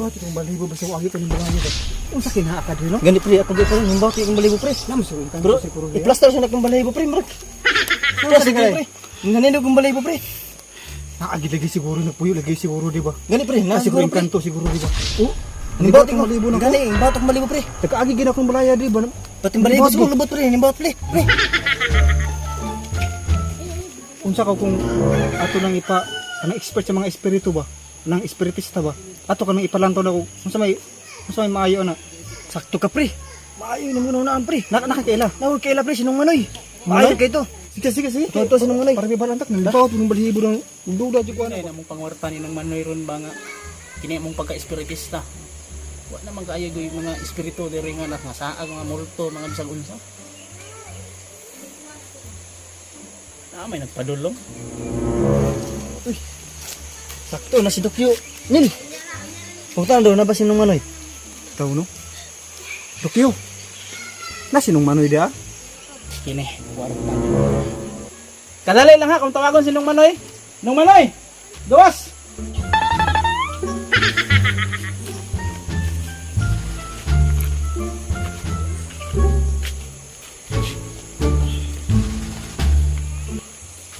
Malibaw itong balibo basta wagi ka ng balaya ba. Unsa kinaa ka diri no? Gani pre, ako gyud nimbaw ti akong balahibo pre. Namo sa intan Bro, siguro diha. i-plaster siya na akong balahibo pre, murag. Plaster ka, pre. Nanindog akong balahibo pre. Naagi lagi siguro nagpuyo lagi siguro di ba? Gani pre, na Na siguro siguro pre. kanto siguro di ba? Oh, Nimbaw nimbaw ti itong balibo na ko. Gani, nimbaw akong balahibo pre. Nagkaagi gid akong balaya di ba? Pati balahibo sa lubot pre, nimbaw pre. Pre. Unsa ka kung ato nang ipa anang expert sa mga espiritu ba? Anang espiritista ba? Ato ka nang ipalantaw na ko unsa may maayo na. Sakto ka pre. Maayo ni mo naan pre. Naka nakakaila. Nawag kaila pre sinong manoy. Maayo Manoy? kay to. Sige sige sige. Ito, ito, sinong manoy. Para may balantak nalibaw itong balibo ng duda jud ko Kini ano. na mong pangwarta ni ng manoy ron ba nga kini mong pagka-espiritista. Wa naman kaayo goy mga espiritu diri nga nga saag mga multo mga bisag unsa. Na may nagpadulong. Sakto na si Dokyo. Nil. Punta daw na ba sinong manoy? Taw no. Tokyo. Na sinong manoy dia? Kini kwarta. Kadali lang ha kung tawagon si Nung Manoy. Nung Manoy. Gawas.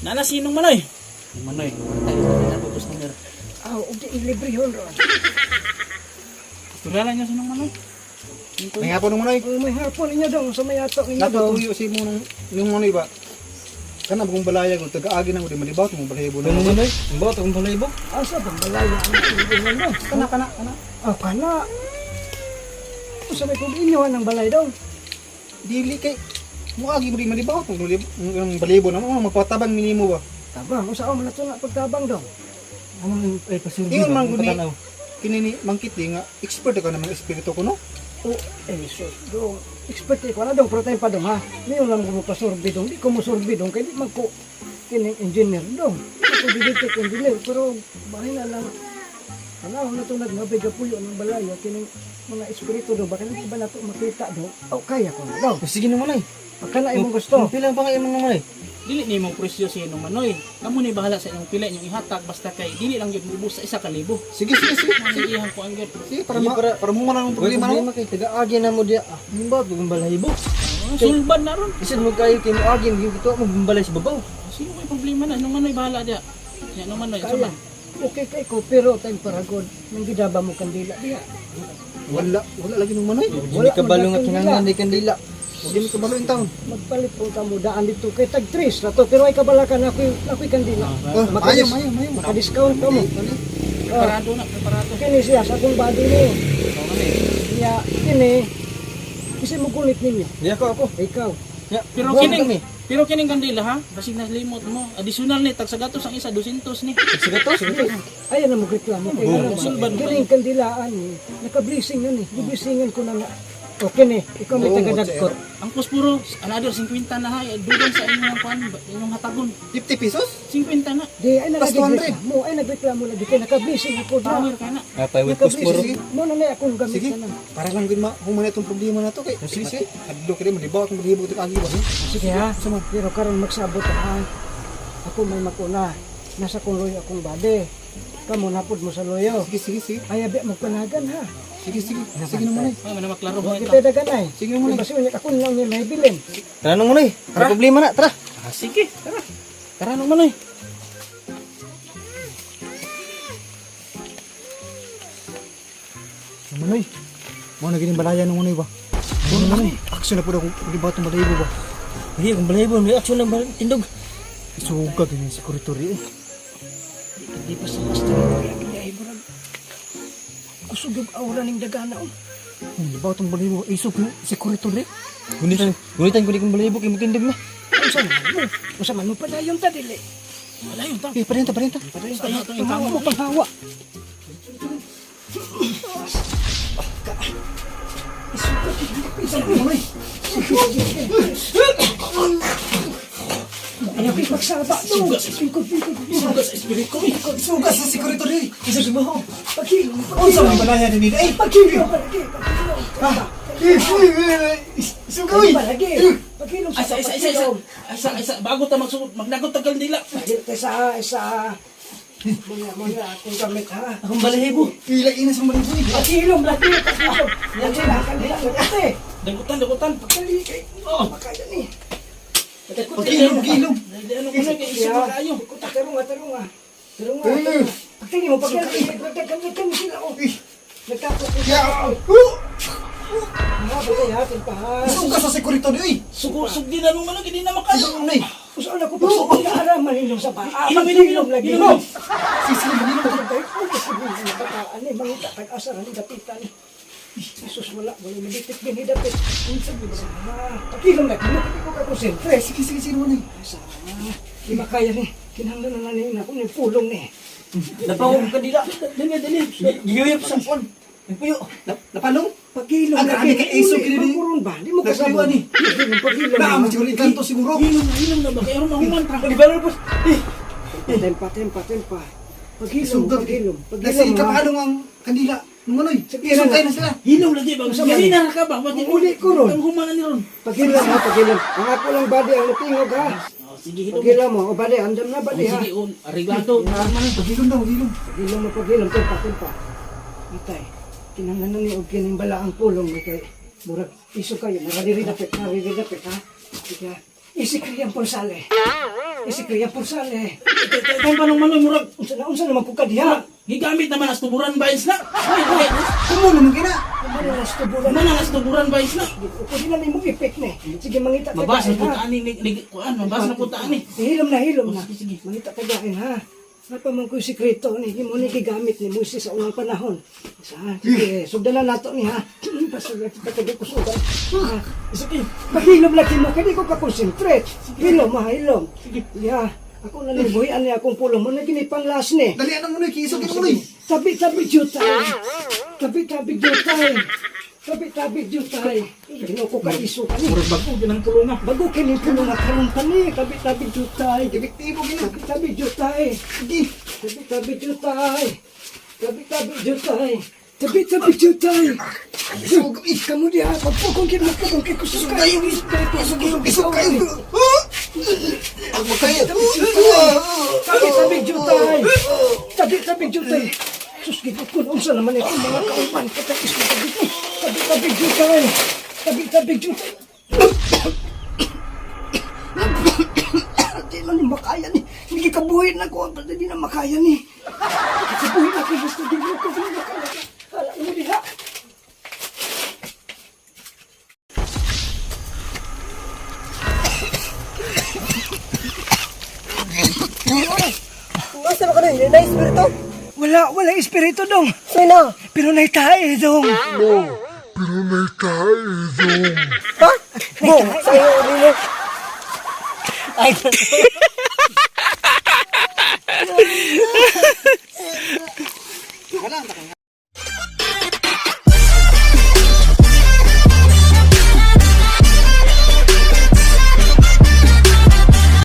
Nana si Nung Manoy. Nung Manoy, tayo sa ko customer. Ah, og di ilibre hon ron. Istorya niyo si Nung Manoy. May hapon nung manoy. Oh, may hapon inyo dong sa may ato ninyo dong. Natutuyo si mo nung yung manoy ba? Kana bugong balaya ko taga-agi na ko di malibaw itong balahibo na. Nung manoy, nimbaw akong balahibo. Asa bang balaya ang ilibre dong? Kana kana kana. Ah, kana. Unsa may kung inyo ang balay dong? Dili kay muagi mo di malibaw itong yung balahibo na mo magpatabang minimo ba. Tabang, unsa man ato na pagtabang dong? Among ay pasurbi. Ingon man gud ni kini ni Mangkit di nga expert ka na mga espiritu ko no. Oh, eh, so, dong, expert ko na dong, pero tayo pa dong ha. Ngayon lang ko pasurbi dong, di ko mo surbi dong, kay di man ko kining engineer dong. Di ko didetect engineer, pero bahay na lang. Ano na ito nagmabiga puyo ng balaya, kining mga espiritu dong, baka hindi ba na ito makita dong? Oh, kaya ko na dong. Sige nung manoy. Baka na imong gusto. Pila pa nga imong nung manoy? Dili nimo presyo si Nung Manoy. Kamo ni bahala sa inyong pila inyong ihatag basta kay dili lang gyud muubos sa 1,000. Sige sige sige. Sige iyang kuan gyud. Sige para ma, para mo man ang Problema problema no. kay taga-agi na mo diya. Ah, nimbaw akong balahibo. Sulban na ron. Bisan mo kayo kay moagi mo kita mo balay sa babaw. Sino may problema na? Nung manoy bahala diya. Ya nung manoy, Kaya. sama. Okay kay ko, pero time paragod, nanggidaba mo kandila diya. Wala wala lagi nung manoy. Wala kabalo nga man kinahanglan di kandila. Hindi mi kabalo in town. Magpalit po ta mo daan dito kay tag tres na to, pero ay kabalakan ako'y ako'y kandila. Oh, mayo mayo mayo. Maka-discount ka mo. Preparado na, preparado. Kini siya sa akong body ni. Iya, kini kasi mo kulit ninyo. Di ako ako. Ikaw. Ya, Pero buwag kining kami. pero kining kandila ha, basig naslimot mo. Additional ni tag sa gatos ang isa 200 ni. Sigato, sigato. Ayan ang magreklamo kay ano. Sulban pa. Kining kandilaan ni, naka-blessing yun eh. Giblesingan ko na nga. O kini, ikaw may Oo, tagadagkot. Ang pospuro another 50 na ha, dugan sa inyong kuan, inyong hatagon. 50 pesos? 50 na. Di ay Plus 200. nagreklamo, ay nagreklamo lagi kay naka-blessing ako na. Power ka na. Ah, paiwit posporo. Naka-blessing. Mo na na akong gamit Sige. na. Para lang gud ma human itong problema na to kay. Sige sige. Adlo kay malibaw itong balahibo itong agi ba. Sige ha. Pero karon magsabot ha. Ako may makuna. Nasa kong loyo akong bade. Kamo napod mo sa loyo. Sige sige sige. Ay abi mo panagan ha. Sige sige. Sige nung manoy. Ay, man maklaro Huwag ba kita dagan ay. Sige nung manoy. Basta unya ako lang yung may bilin. Tara nung manoy. May problema na, tara. Ah, sige, tara. Tara nung manoy. Nung manoy. Mo na gining balaya nung manoy ba. Nung manoy. Action na pud ako malibaw itong balahibo ba. Hindi akong balahibo, may action ng tindog. Isuga gini si Kuritori eh. Di pa sa basta rin kaya kaya murag. Kusog yung aura ning dagana oh. Malibaw itong balahibo. Isog si Kuritori. Gunitan, gunitan ko di akong balahibo kay mutindog na. Unsa man mo? Unsa man mo padayon ta dili. Wala yun ta. Eh, parenta parenta. Padayon ta. Panghawa mo panghawa. Ayaw kay magsaba do. Ikot ikot. Suga sa espiritu. Isuga sa si Kuritori. Isa sa baho. Paghilom. Unsa man balaya ni eh? Paghilom palagi. Paghilom. Isuga oy. Palagi. Paghilom sa Isa isa isa isa. Isa isa bago ta magsugod magnagot ta kandila. Isa isa. Muna, muna, akong gamit ha. Akong balahibo. Pila ina sa balahibo eh. Paghilom lagi, paghilom. Lagi na, kandila, ate. Dagutan, dagutan. Pagkali kay, Oh. makaya ni. Pagilom, gilom. Ano ko na kay isip Ya. kayo. Kuta, tarunga, tarunga. Tarunga, tarunga. Pagtingin mo, pagkali, pagkali sila, oh. Nagtapos ko Ya. Ha, batay ha, pa ha. Isuga sa sekurito di oy. Sugo sugdi na nung ano gidi na makayo. Ano na eh. Usaon ako pag naaraman ninyo sa baa. Inom, inom, inom. lagi. Inom. Sisi gilom. Bataan ni mangita tag-asa ra ni dapitan. Jesus wala wala maditik din ni dapit. Unsa gud sa? Pakilom lagi mo ko ka konsentre. Sige, sige, sige mo na eh. Sa di makaya ni. Kinahanglan na ni ako ni pulong ni. Napaw ang kandila. Dali, dali. Giyuyop sa phone. Nagpuyo. Napalong? Pagilom Ang grabe kay Iso, kini ni. Pagkuron ba? Di mo kasabot. Nagpiliwan ni. Pagilom. Naa mo siguro inkanto siguro. Hilom na, hilom na ba kay aron mahuman ra. Pagibalo po. Eh. Tempa tempa tempa. Pagilom, Isuga. pagilom, Nasi pagilom. ha. kapalong ang kandila. Nung ano eh. Sige, Isugay na. na sila. Hilom lagi ba? Unsa man? Dali na ra ka ba? Wag Uli ko ron. Ang human ni ron. Pagilom ha, pagilom. Ang ako lang body ang natingog ha. Oh, sige, hilom. Pagilom mo, o body, andam na body Oh, ha. sige, oh, ariglado. Pagilom daw, gilom. Pagilom mo, pagilom, tempa, tempa. Atay, kinahanglan na ni og kining balaang pulong ni kay murag iso kayo, naririridapit, naririridapit ha. Sige, isi kriyang pulsale. Isi kriyang pulsale. Kay pa nung manoy murag Unsa na man ko kadiha? gigamit naman as tuburan vines na. Hoy, hoy. Kumo naman kina. Ano na tuburan? Man ang as tuburan vines na. Pwede na nimo ipit ni. Sige, mangita ka Mabas na gain, po ha. taani ni ni kuan, mabas na po taani. Hilom na, hilom na. Oh, sige, sige. Mangita ka gain, ha. Napa man ko'y sikreto ni mo ni gigamit ni Moises sa unang panahon. Sa sige, sugdan na nato ni ha. Basta patag ko sudan. Ha. Sige. Pahilom lagi mo kay di ko ka-concentrate. Hilom ha, hilom. Sige. Ya, ako na ni buhian ni akong pulong mo na gini pang last ni. Dali na mo na, kiisog mo na eh. Tabi tabi jutay. Tabi tabi jutay. Tabi tabi jutay. Ginoo ko ka iso ka ni. Murag bago ginang pulong ah. Bago kini pulong nga karon pa ni. Tabi tabi jutay. Epektibo gina. Tabi tabi jutay. Sige. Tabi tabi jutay. Tabi tabi jutay. Tabi tabi jutay. Isog eh. Kamu diha pagpukong kini magpukong kay kusog Isog kayo. Isog kayo. Isog kayo. Ang makayo. Tabi tabi jutay. Tabi tabi jutay. Sus gipukon unsa naman ito mga kauban kita isog tabi. Tabi tabi jutay. Tabi tabi jutay. Di na ni makaya ni. Hindi kabuhin na ko. Di na makaya ni. Kabuhin ako basta di mo ko di makaya. Hala mo diha. Asa ba ka nun? Na espiritu? Wala, wala espiritu dong. Sino? Pero naitae dong. Ha? Bong, sa'yo, Rino. Ay,